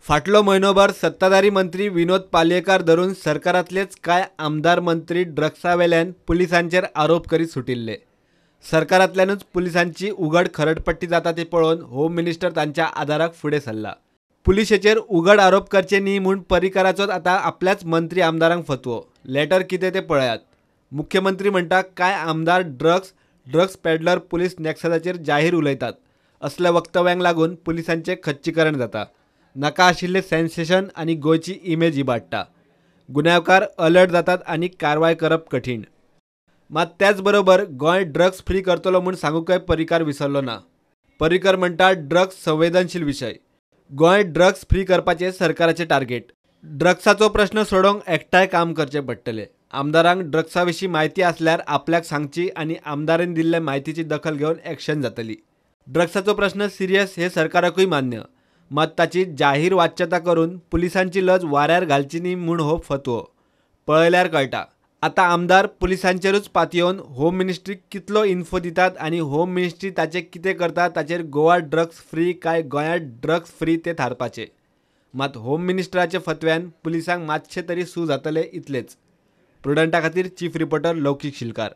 फाटलो म्हयनोभर सत्ताधारी मंत्री विनोद पालयेकार धरून सरकारांतलेच कांय आमदार मंत्री ड्रग्सा वेल्यान पुलिसांचेर आरोप करीत सुटिल्ले. सरकारांतल्यानूच पुलिसांची उघड खरडपट्टी जाता ती पळोवन होम मिनिस्टर तांच्या आदाराक फुडें सरला. पुलिशेचेर उघड आरोप करचे न्ही म्हूण पर्रीकाराचोच आतां आपल्याच मंत्री आमदारांक फतवो. लेटर कितें तें पळयात. मुख्यमंत्री म्हणटा कांय आमदार ड्रग्स, ड्रग्स पेडलर पुलीस नॅक्ससाचेर जाहीर उलयतात. असल्या वक्तव्यांक लागून पुलिसांचें खच्चीकरण जाता. नाका आशिल्लें सेन्सेशन आनी गोंयची इमेज इबाडटा. गुन्यांवकार अलर्ट जातात आनी कारवाय करप कठीण. मात त्याच बरोबर गोंय ड्रग्स फ्री करतलो म्हूण सांगूकय पर्रीकार विसरलो ना. पर्रीकर म्हणटा ड्रग्स संवेदनशील विशय. गोंय ड्रग्स फ्री करपाचें सरकाराचें टार्गेट. ड्रग्साचो प्रश्न सोडोवंक एकठांय काम करचें पडटलें. आमदारांक ड्रग्सा विशीं म्हायती आसल्यार आपल्याक सांगची आनी आमदारान दिल्ले म्हायतीची दखल घेवन एक्शन जातली. ड्रग्साचो प्रश्न सिरियस हे सरकाराकूय मान्य. मात ताची जाहीर वाच्यता करून पुलिसांची लज वाऱ्यार घालची न्ही म्हूण हो फतवो. पळयल्यार कळटा. आतां आमदार पुलिसांचेरूच पातयेवन होम मिनिस्ट्रीक कितलो इन्फो दितात आनी होम मिनिस्ट्री ताचें कितें करता ताचेर गोवा ड्रग्स फ्री काय गोंयांत ड्रग्स फ्री तें थारपाचें. मात होम मिनिस्टराच्या फतव्यान पुलिसांक मातशें तरी सू जातलें इतलेंच. प्रुडंटा खातीर चीफ रिपोर्टर लौकीक शिलकार.